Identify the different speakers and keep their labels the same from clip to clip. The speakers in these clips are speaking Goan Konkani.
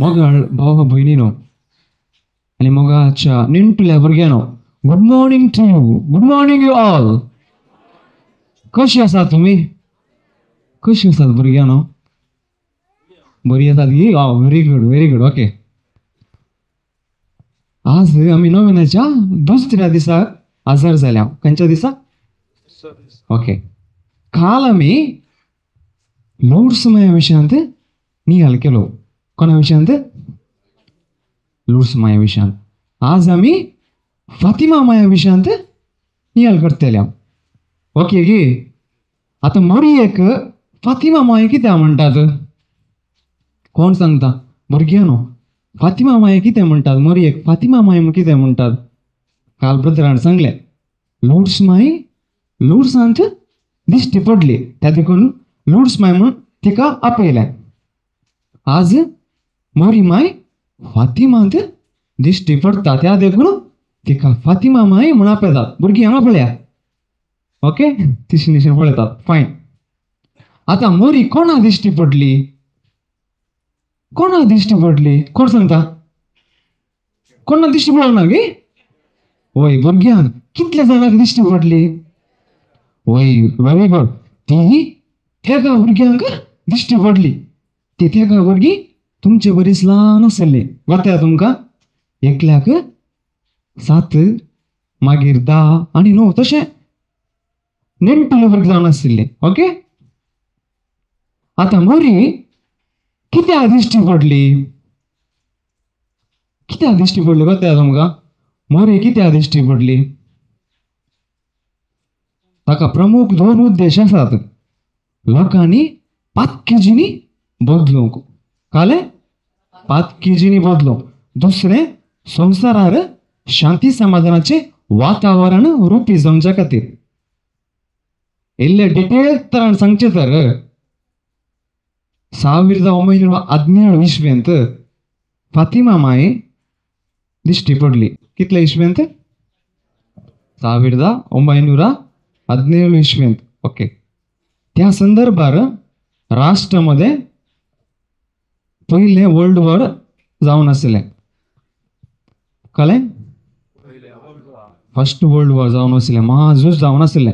Speaker 1: मोगाळ भाव भयणीनो आनी मोगाच्या नेणटुल्या भुरग्यांनो, good morning to you, good morning you all. कशी आसात तुमी? कशी आसात भुरग्यांनो? बरी आसात गी? Very good, very good. Okay, आज आमी नोवेनाच्या दुसऱ्या दिसाक हजर जाल्या. खंयच्या दिसा? ओके, काल आमी लुड्स माया विशयांत नियाळ केलो. कोणा विशयांत? लुड्स माया विशयांत. आज आमी फातिमा माया विशयांत नियाळ करतले. ओके गी? आतां मोरयेक फातिमा माय कित्याक म्हणटात? कोण सांगता भुरग्यांनो? फातिमा माय कितें म्हणटात? मोरयेक फातिमा माय म्हूण कितें म्हणटात? काल ब्रदरान सांगलें, लुड्स माय लुड्सांत दिश्टी पडली, त्या देखून लुड्स माय म्हूण तिका आपयलें. आज मोरी माय फातिमांत दिश्टी पडटा, त्या देखून तिका फातिमा माय म्हूण आपयतात. भुरगीं हांगा पळया, ओके, तिशी निशीन पळयतात. फायन. आतां मोरी कोणा दिश्टी पडली? कोणा दिश्टी पडली? कोण सांगता? कोणा दिश्टी पडना ना गे? वय भुरग्यांक. कितल्या जाणांक दिश्टी पडली? वय, व्हेरी गुड. ती तेगा भुरग्यांक दिश्टी पडली. ती तेगा भुरगीं तुमचे बरीच ल्हान आसली. गोता तुमकां? एकल्याक 7, मागीर 10 आनी 9, तशें नेणटुले भुरगीं जावन आशिल्लीं. ओके, आतां मोरी कित्याक दिश्टी पडली? कित्याक दिश्टी पडली? गोता तुमकां? मोरी कित्याक दिश्टी पडली? ताका प्रमुख 2 उद्देश आसात. लोकांनी पातकेजींनी बदलूंक, कळ्ळें? पातकेजींनी बदलूंक. दुसरें, संवसारार शांती समाधानाचें वातावरण रुपी जावच्या खातीर. इल्ले डिटेल तरान सांगचें तर 1917 इस्वेंत फातिमा माय दिश्टी पडली. कितले इस्वेंत? 1917 इस्वेंत. ओके, त्या संदर्भार राष्ट्रामध्ये पयलें वर्ल्ड वॉर जावन आसलें. कळ्ळें? फर्स्ट वर्ल्ड वॉर जावन आसलें, महाझूज जावन आसलें.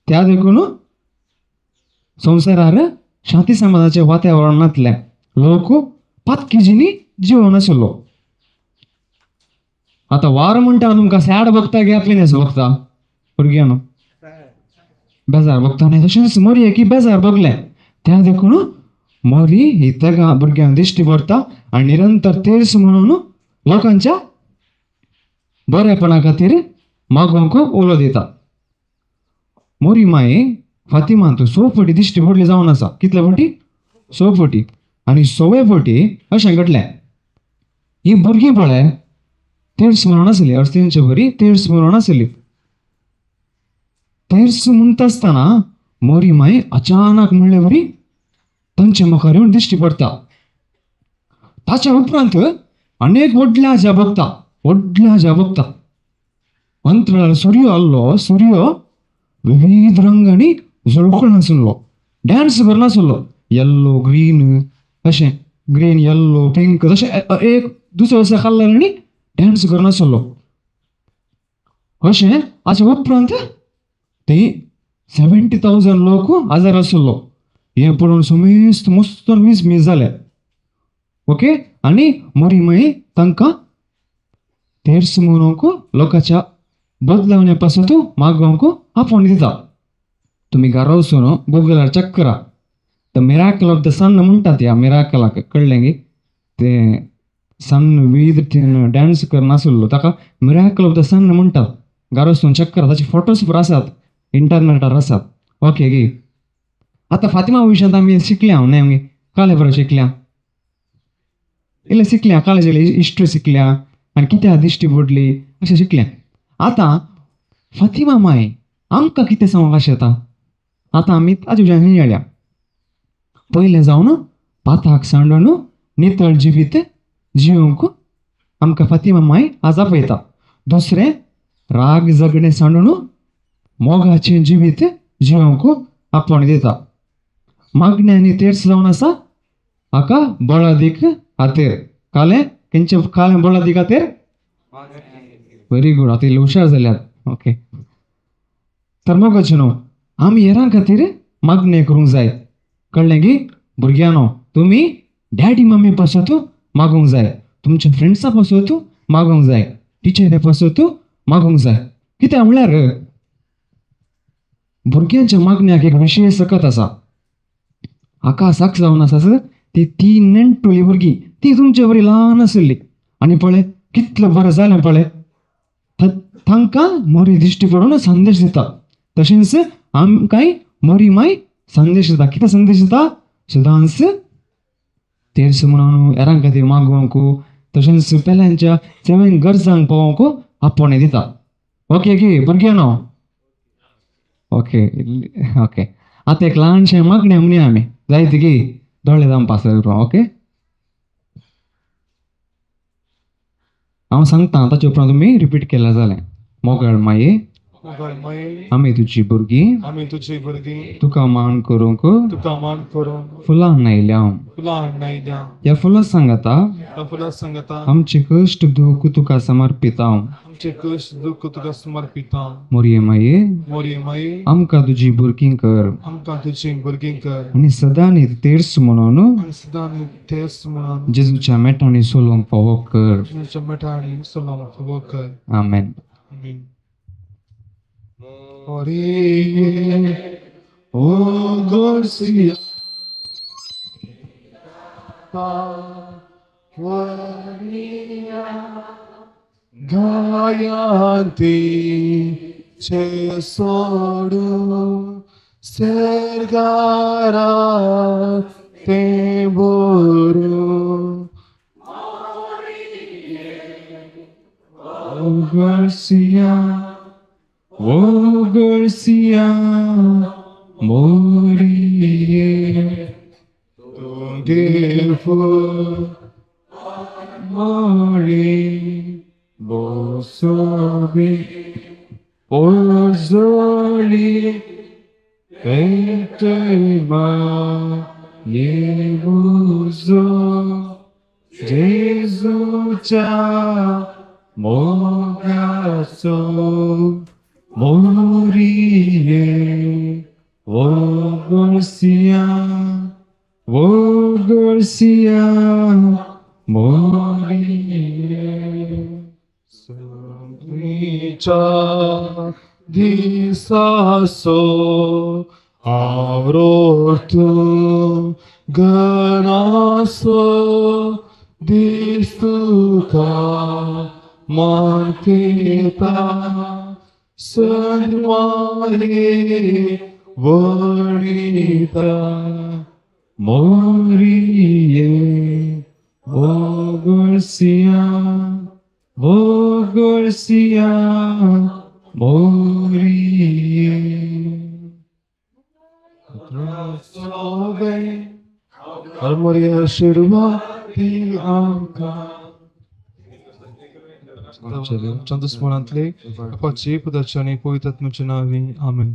Speaker 1: त्या देखून संवसारार शांती समाधानाचें वातावरण नासलें. लोक पातकेजींनी जिवन आशिल्लो. आतां वार म्हणटा तुमकां सॅड बघता की हॅपीनेस बघता भुरग्यांनो? बेजार बघता न्ही? तशेंच मोरये की बेजार बघलें. त्या देखून मोरी ही तेगा भुरग्यांक दिश्टी पडटा आनी निरंतर तेर्स म्हणून लोकांच्या बरेपणा खातीर मागोवंक उलो दिता. मोरी माय फातिमांत 6 फावटी दिश्टी पडली जावन आसा. कितले फावटी? 6 फावटी. आनी 6वे फावटी अशें घडलें, ही भुरगीं पळय तेर्स म्हणून आसली, अर्थींचे बरी तेर्स म्हणून आसली. तेर्स म्हणटा आसतना मोरी माय अचानक म्हणले बरी तांचे मुखार येवन दिश्टी पडटा. ताच्या उपरांत अनेक व्हडल्या आजा बघता, व्हडल्या आजा बघता. अंतराळ सूर्य आसलो, सूर्य विविध रंगांनी झळकून आसलो, डान्स करून आसलो, येल्लो ग्रीन अशें, ग्रीन येल्लो पिंक तशें एक दुसऱ्या दुसऱ्या कलरांनी डान्स करून आसलो. अशें हाच्या उपरांत थंय 70,000 लोक हजर आसलो. हें पळोवन समेस्त मस्त वीस जाले. ओके, आनी मोरी माई तांकां तेर्स म्हणूंक लोकांच्या बदलावण्या पासून मागोवंक आपोवन दिता. तुमी घरा वचून गुगलार चॅक करा, the miracle of the sun म्हणटात. ह्या मिराकलाक कळ्ळें गी? तें सन विविध डान्स करनासलो ताका मिराकल ऑफ the सन म्हणटात. घरा वचून चॅक करा, ताचे फोटोज पुरो आसात, इंटरनेटार आसात. ओके गी? आतां फातिमा विशयांत आमी शिकल्या न्हय? आमी काले बरो शिकल्या, इल्लें शिकल्या, कालेज हिस्ट्री शिकल्या आनी कित्याक दिश्टी पडली अशें शिकल्या. आतां फातिमा माय आमकां कितें सांगूंक अशें येता? आतां आमी ताजे विशयान नियाळया. पयलें जावन पाताक सांडून नितळ जिवीत जिवंक आमकां फातिमा माय आज आपयता. दुसरें, राग झगडें सांडून मोगाचें जिवीत जिवंक आपोवण दिता. मागण्यांनी तेर्स जावन आसा हाका बळादीक खातीर. कालें केंचे कालें बोळाती खातीर. व्हेरी गूड, आतां इल्ले हुशार जाल्यात. ओके, तर मोगाचे न्हू आमी हेरां खातीर मागणें करूंक जाय. कळ्ळें की भुरग्यांनो, तुमी डॅडी मम्मी पासत मागूंक जाय, तुमच्या फ्रेंड्सां पासत मागूंक जाय, टिचरी पासत मागूंक जाय. कित्याक म्हळ्यार भुरग्यांच्या मागण्याक एक विशेश सकत आसा. आका साक्ष जावन आसा ती तीन नेणटुळी भुरगीं, ती तुमचे बरी ल्हान आशिल्ली आनी पळय कितलें बरें जालें पळय. तांकां मोरी दिश्टी पडून संदेश दिता. तशेंच आमकांय मोरी माय संदेश दिता. कितें संदेश दिता? सदांच तेर्स म्हणून हेरां खातीर मागोवंक, तशेंच पेल्यांच्या सेवेन गरजांक पावोवंक आपोवणें दिता. ओके की भुरग्यांनो? ओके ओके, आतां एक ल्हानशें मागणें म्हणया आमी, जायत की दोळे दामपा सर. ओके, हांव सांगता ताचे उपरांत तुमी रिपीट केल्यार जालें. मोगाळ माये, आमी तुजी भुरगीं, तुका मान करूंक फुलां हाडून आयल्या. ह्या फुलां सांगता आमचे कश्ट दुख तुका समर्पिता. मोरये माये, आमकां तुजी भुरगीं कर आनी सदांच तेर्स म्हणून जेजूच्या मेटांनी सोलोवंक फावो कर. आमेन.
Speaker 2: O Garcia, Gayanti Chesodu Sergara Teboru
Speaker 1: O Garcia, O Garcia, Morie,
Speaker 2: Tungiful,
Speaker 1: Mori, Bosobi, Bozoli, Etema, Yebuzo, Jesucha, Mogaso, Morie, O Garcia, O Garcia, Morie.
Speaker 2: Sumplicia disaso avrortu ganaso distuka mantita Sanmari Varita
Speaker 1: Morie, O Garcia, O Garcia, Morie.
Speaker 2: Armoria Shirva Ti Amka. चंद्रस्मरांतले अपाची पदाची आणि पवित्र आत्म्याच्या नावे आमेन.